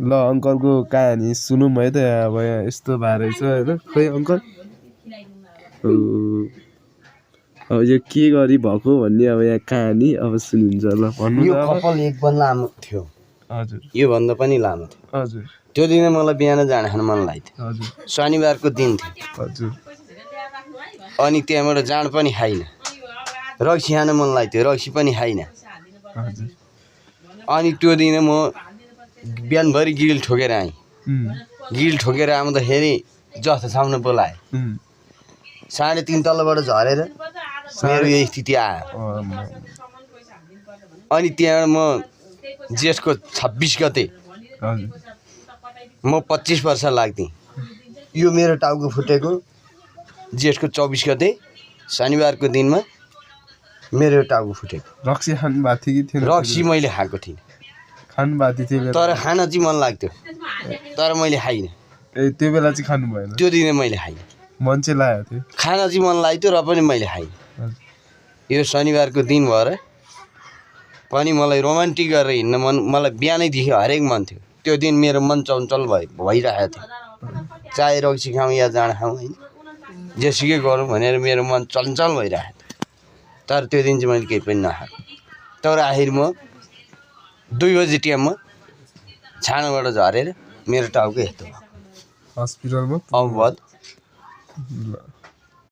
ल अङ्कलको कहानी सुनौँ है त अब यहाँ यस्तो भएर रहेछ होइन खोइ अङ्कल अब यो के गरी भएको भन्ने अब यहाँ कहानी अब सुनिन्छ ल भन्नु यो त अब कपाल एकदम लामो थियो हजुर यो भन्दा पनि लामो थियो हजुर त्यो दिन मलाई बिहान जान खान मन लाग्थ्यो हजुर शनिबारको दिन थियो हजुर अनि त्यहाँबाट जाँड पनि खाइनँ रक्सी खान मन लाग्थ्यो रक्सी पनि खाइनँ हजुर अनि त्यो दिन म बिहानभरि गिल ठोकेर आएँ गिल ठोकेर आउँदाखेरि जथासम्म बोलाएँ 3.5 तलबाट झरेर मेरो यो स्थिति आयो अनि त्यहाँबाट म जेठको 26 गते हजुर म 25 वर्ष लाग्थेँ यो मेरो टाउको फुटेको जेठको 24 गते शनिबारको दिनमा मेरो टाउको फुटेको रक्सी खानु भएको थियो कि थिएन रक्सी मैले खाएको थिइनँ खानु भएको थियो तर खान चाहिँ मन लाग्थ्यो तर मैले खाइनँ ए त्यो बेला चाहिँ खानु भएन त्यो दिन मैले खाइनँ मन चाहिँ लागेको थियो खान चाहिँ मन लाग्थ्यो र पनि मैले खाइनँ यो शनिबारको दिन भएर पनि मलाई रोमान्टिक गरेर हिँड्न मलाई बिहानैदेखि हरेक मन थियो त्यो दिन मेरो मन चञ्चल भइरहेको थियो चाहे रक्सी खाउँ या जाँड खाउँ होइन जेसुकै गरौँ भनेर मेरो मन चञ्चल भइरहेको थियो तर त्यो दिन चाहिँ मैले केही पनि नखाएको तर आखिर म 2 बजी टाइममा छानाबाट झरेर मेरो टाउको यस्तो हस्पिटलमा औबद ल